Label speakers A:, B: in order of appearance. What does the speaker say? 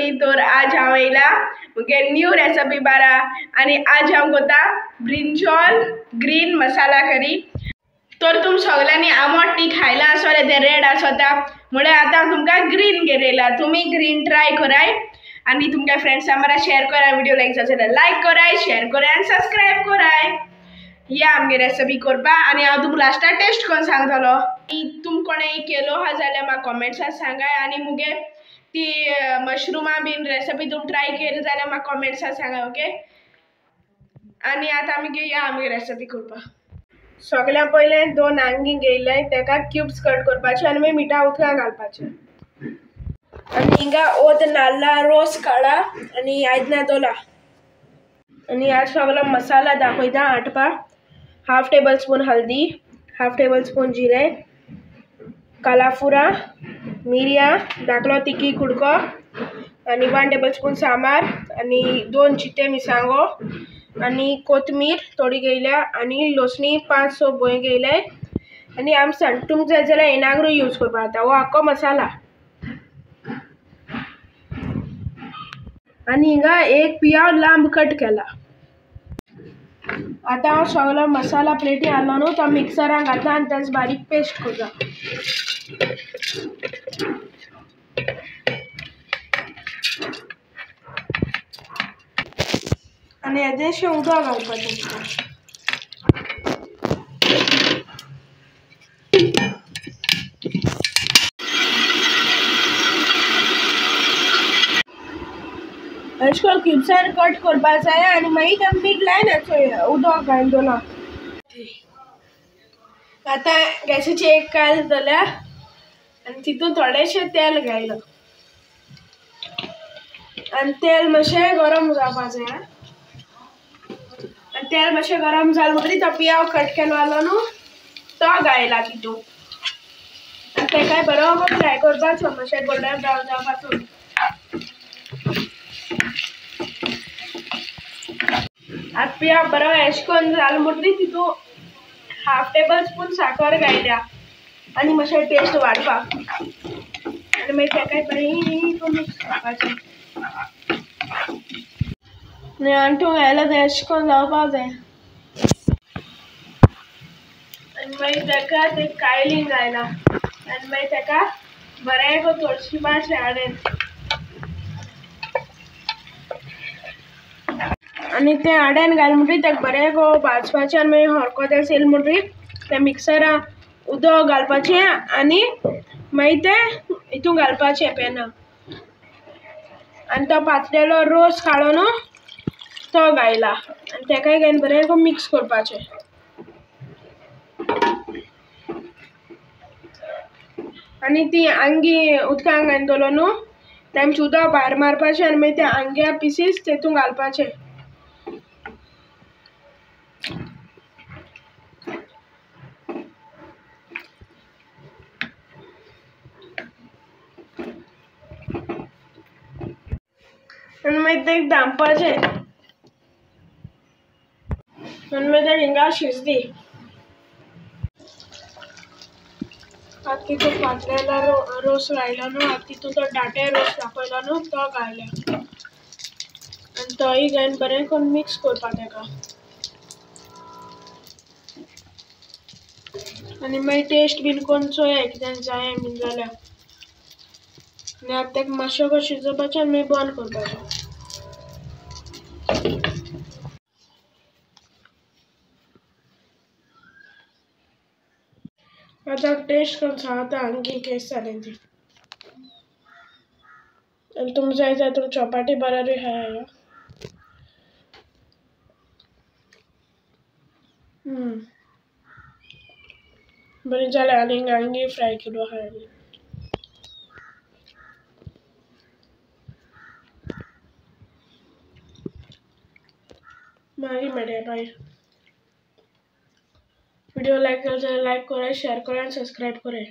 A: न्ही तर आज हांव येयला मुगे न्यू रेसिपी बारा आनी आज हांव कोता ब्रिंजॉल ग्रीन मसाला करी। तर तुम सगळ्यांनी आमट ती खायला आसतलें तें रेड आसता म्हळ्यार आतां हांव तुमकां ग्रीन घेवन येयला। तुमी ग्रीन ट्राय कराय आनी तुमच्या फ्रेंड्सां बारा शेअर कराय। व्हिडिओ लायक जाल्यार लायक कराय, शेअर कराय आनी सबस्क्रायब कराय। या आमगे रेसिपी करपा आनी हांव तुमकां लास्टाक टेस्ट करून सांगतलो। तुम कोणें केलो आहा जाल्यार म्हाका कॉमेंट्सान सांगाय आनी मुगे ती मशरुमा बीन रेसिपी तुम ट्राय केली जाल्यार म्हाका कॉमेंट्सान सांगाय। ओके, आनी आतां आमी या आमगे रेसिपी करपा। सगळ्यां पयलें दोन आंगी घेयले तेका क्यूब्स कट करपाचे आनी मागीर मिठा उदकां घालपाचें। आनी हिंगा ओत नाल्ला रोस काडा आनी आयदनां दवरला। आनी आज सगळो मसाला दाखयता आटपा। हाफ टेबल स्पून हल्दी, हाफ टेबल स्पून जिरें, कालाफुरा, मिरयां, धाकलो तिखी कुडको आनी 1 टेबल स्पून सांबार आनी 2 चिटे मिरसांगो आनी कोथमीर थोडी घेयल्या आनी लसणी 5-6 बोय घेयले आनी आमसण। तुमकां जाय जाल्यार येनागरूय यूज करपाक जाता हो आख्खो मसाला। आनी हिंगा एक पियाव लांब कट केला। आतां हांव सगळो मसाला प्लेटी हाडलो न्हू तो मिक्सरान घातला आनी तेज बारीक पेस्ट करता। आनी हेजें उदक घालपाचें। अशें करून क्युब्सान कट करपाक जाय आनी मागीर तें मीठ लायना चोय उदक घालून दवरलां। आतां गॅसीची एक कायल दवरल्या आनी तितून थोडेशें तेल घायलां आनी तेल मातशें गरम जावपाक जाय। आनी तेल मातशें गरम जालें म्हणटकीर तो पियाव कट केलो आसलो न्हू तो घायला तितून आनी तेकाय बरो फ्राय करपाचो मातशें गोल्डन ब्रावन जावपाचो। आतां पियाव बरो एश करून जालो म्हणटकीर तितून हाफ टेबल स्पून साकर घायल्या आनी मातशें टेस्ट वाडपाक आनी मागीर तेकाय बरें मिक्स करपाचें। आनी आंटू घायला तें एश करून जावपाक जाय आनी मागीर तेका ते कायलीन घायला आनी मागीर तेका बरें करून तोडशिपाचें हाडेन आनी तें आड्यान घाल म्हणटकीर तेका बरें गो भाजपाचें आनी मागीर हरको तें येयलें म्हणटकीर तें मिक्सरान उदक घालपाचें आनी मागीर तें हितून घालपाचें पॅनान आनी तो पातळेलो रोस काडलो न्हू तो घायला आनी तेकाय घालून बरें गो मिक्स करपाचें। आनी ती आंगी उदकान घालून दवरलो न्हू तेमचें उदक भायर मारपाचें आनी मागीर ते आंग्या पिसीस तेतून घालपाचें। आनी मागीर तें धांपपाचें आनी मागीर तें हिंगा शिजदी। आतां तितून पातळेलो रोस घायलो न्हू आतां तितून तो दाटे रोस दाखयलो न्हू तो घायला आनी तोय घालून बरें करून मिक्स करपा तेका आनी मागीर टेस्ट बीन करून चोया कितें जाय बीन जाल्यार। आनी आतां तेका मातशें कशें शिजोवपाचें आनी मागीर बंद करपाचें। आतां टेस्ट करून सांगता आंगी केस जालें ती। आनी तुमकां जाय जाल्यार तुमी चपाटी बरोबरूय खाया। बरें जालें आनी आंगी फ्राय केलो आहा आमी। मागीर मेळया बाय। व्हिडिओ लायक केलो जाल्यार लायक कराय, शेअर कराय आनी सबस्क्रायब कराय।